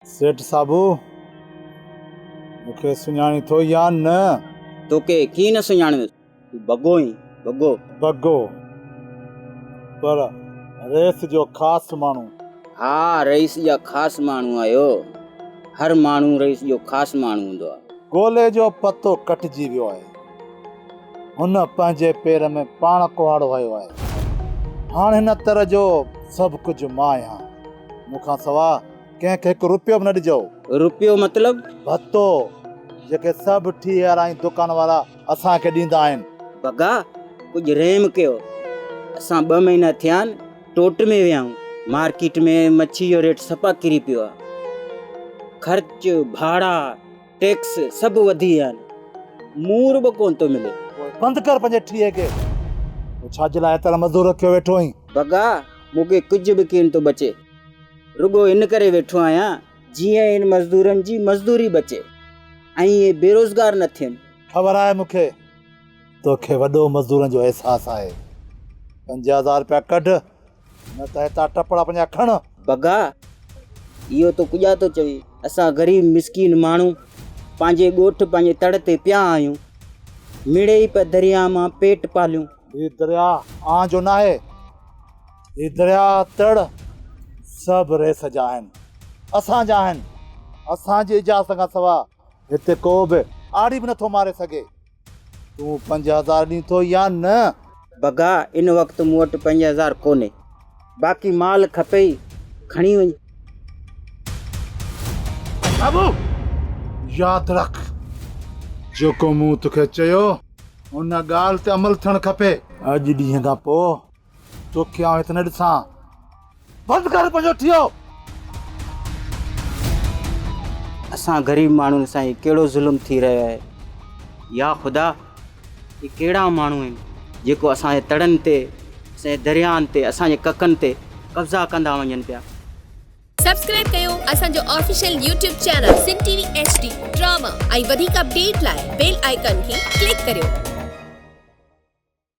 سيٺ صاحب، مون کي سڃاڻين ٿو يا نه؟ توکي ڪيئن نه سڃاڻيندس، تون بگو آهين، بگو. بگو، پر رئيس جو خاص ماڻهو. ها، رئيس جا خاص ماڻهو آهيو. هر ماڻهو رئيس جو خاص ماڻهو هوندو آهي. گولي جو پتو ڪٽجي ويو آهي. هن پنهنجي پير ۾ پاڻ ڪهاڙو هنيو آهي. هاڻ هن تر جو سڀ ڪجهه مان آهيان. مون کان سواء ڪنهن کي هڪ روپيو به نه ڏجو. روپيو مطلب؟ ڀتو، جيڪي سڀ ٺيهر ۽ دڪان وارا اسان کي ڏيندا آهن. بگا، ڪجهه رحم ڪيو. اسان ٻه مهينا ٿيا آهن ٽوٽ ۾ ويا آهيون. مارڪيٽ ۾ مڇي جو ريٽ صفا ڪري پيو آهي. خرچ، ڀاڙا، ٽيڪس سڀ وڌي ويا آهن. مور به ڪونه ٿو ملي. پوء بند ڪر پنهنجي ٺيهي کي. پوء ڇا جي لاء ايترا مزدور رکيو ويٺو آهين؟ بگا، مون کي ڪجهه به ڪين ٿو بچي. رڳو ان ڪري ويٺو آهيان جيئن انهن مزدورن جي مزدوري بچي ۽ اهي بيروزگار نه ٿين. خبر آهي مون کي توکي وڏو مزدورن جو احساس آهي. 5000 رپيا ڪڍ نه ته هتان ٽپڙا پنهنجا کڻ. بگا، اهو تو ڪڄا ٿو چوين. اسان غريب مسڪين ماڻهو پنهنجي ڳوٺ پنهنجي تڙ تي پيا آهيون. مڙئي پيا درياهه مان پيٽ پاليون. هي درياهه آن جو ناهي. هي درياء تڙ سڀ رئيس جا آهن، اسان جا آهن، اسان جي اجازت کان سواء هتي ڪو به آڙي به نٿو ماري سگهي. تون 5000 ڏين ٿو يا نه؟ بگا، ان وقت مون وٽ 5000 ڪونهي، باقي مال کپئي کڻي وڃ. بابو، ياد رک، جيڪو مون توکي چيو، ان ڳالهه تي عمل ٿيڻ کپي. اڄ ڏينهن کان پوء توکي آئون هت نه ڏسان. بند ڪر پنهنجو ٺيهو. اسان غريب ماڻهن سان هي ڪهڙو ظلم ٿي رهيو آهي. يا خدا هي ڪهڙا ماڻهو آهن جيڪو اسان جي تڙن تي اسان جي درياهن تي اسان جي ڪکن تي قبضا ڪندا وڃن پيا. سبسڪرائب ڪيو اسان جو official YouTube channel Sindh T V H D drama ۽ وڌيڪ اپڊيٽ لاء بيل آئيڪان کي ڪلڪ ڪريو.